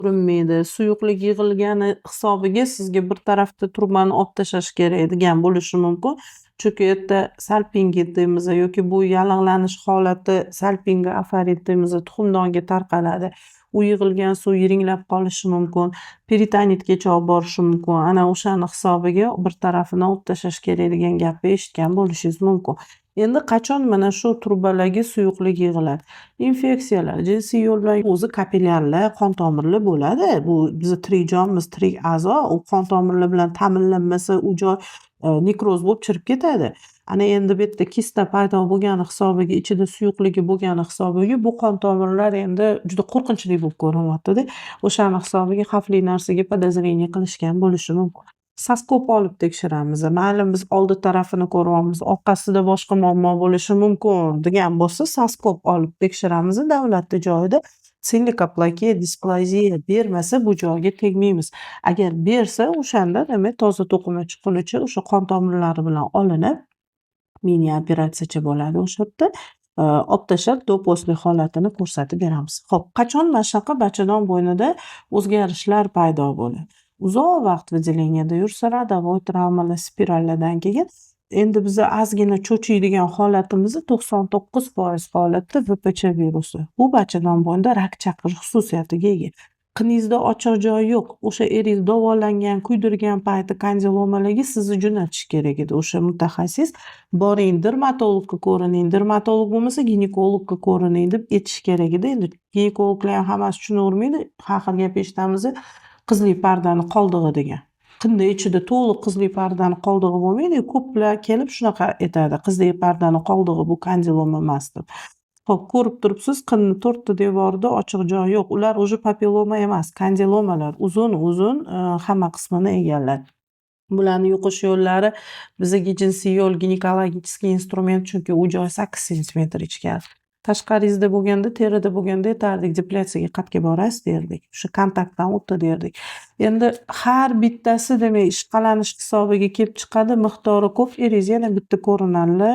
Ko'rinmaydi. Suyuqlik yig'ilgani hisobiga sizga bir tarafda trubani olib tashlash kerak degan bo'lishi mumkin. Chunki u yerda salpingit deymiz yoki bu yallig'lanish holati, salpingo-oforit deymiz, tuxumdonga tarqaladi. U yig'ilgan suv yiringlab qolishi mumkin, peritonitgacha olib borishi mumkin. Ana o'shani hisobiga bir tarafini olib tashlash kerak degan gapni eshitgan bo'lishingiz mumkin. Endi qachon mana shu trubalarga suyuqlik yig'iladi? Infeksiyalar, jinsiy yo'l bilan, o'zi kapillyarlar, qon tomirlar bo'ladi. Bu biz tirik jonmiz, tirik a'zo, u qon tomirlar bilan ta'minlanmasa, u joy nekroz bo'lib chirib ketadi. Ana endi bu yerda kista paydo bo'lgani hisobiga, ichida suyuqligi bo'lgani hisobiga bu qon tomirlar endi juda qo'rqinchli bo'lib ko'rinyaptida. O'shani hisobiga xavfli narsaga подозрение qilishgan bo'lishi mumkin. Soskop olib tekshiramiz. Mayli, biz oldi tarafini ko'ryapmiz, orqasida boshqa muammo bo'lishi mumkin degan bo'lsa, soskop olib tekshiramiz davlatni joyida. Leykoplakiya, displaziya bermasa, bu joyga tegmaymiz. Agar bersa, o'shanda demak toza to'qima chiqqunicha o'sha qon tomirlari bilan olinib, mini operatsiyacha bo'ladi o'sha yerda. Olib tashlab, до после holatini ko'rsatib beramiz. Xo'p, qachon mana shunaqa bachadon bo'ynida o'zgarishlar paydo bo'ladi? Uzoq vaqt выделение da yursa, родовой travmalar, spirallardan keyin endi biza ozgina cho'chiydigan holatimizni 99% holatda VPCH virusi. Bu bachadon bo'ynida rak chaqirish xususiyatiga ega. Qiningizda ochiq joy yo'q. O'sha eringiz davolangan, kuydirgan payti kondilomalarga sizni jo'natish kerak edi o'sha mutaxassis. Boring, dermatologga ko'rining, dermatolog bo'lmasa, ginekologga ko'rining deb aytish kerak edi. Endi ginekologlar ham hammasi tushunavermaydi. Har xil gap eshitamiz, qizlik pardani qoldig'i degan. Qinni ichida to'liq qizlik pardani qoldig'i bo'lmaydi. Ko'plar kelib shunaqa aytadi: qizlik pardani qoldig'i bu kondiloma emas deb. Xo'p, ko'rib turibsiz, qinni to'rtta devorida ochiq joy yo'q. Ular уже papilloma emas, kondilomalar uzun-uzun hamma qismini egalladi. Bularni yuqish yo'llari bizaga jinsiy yo'l, гинекологический instrument, chunki u joy 8 sentimetr ichkari. Tashqaringizda bo'lganda, terida bo'lganda aytardik, depilyatsiyaga qayerga borasiz derdik. O'sha kontaktdan o'tdi derdik. Endi har bittasi demak ishqalanish hisobiga kelib chiqadi, miqdori ko'p, eringiz yana bitta ko'rinarli.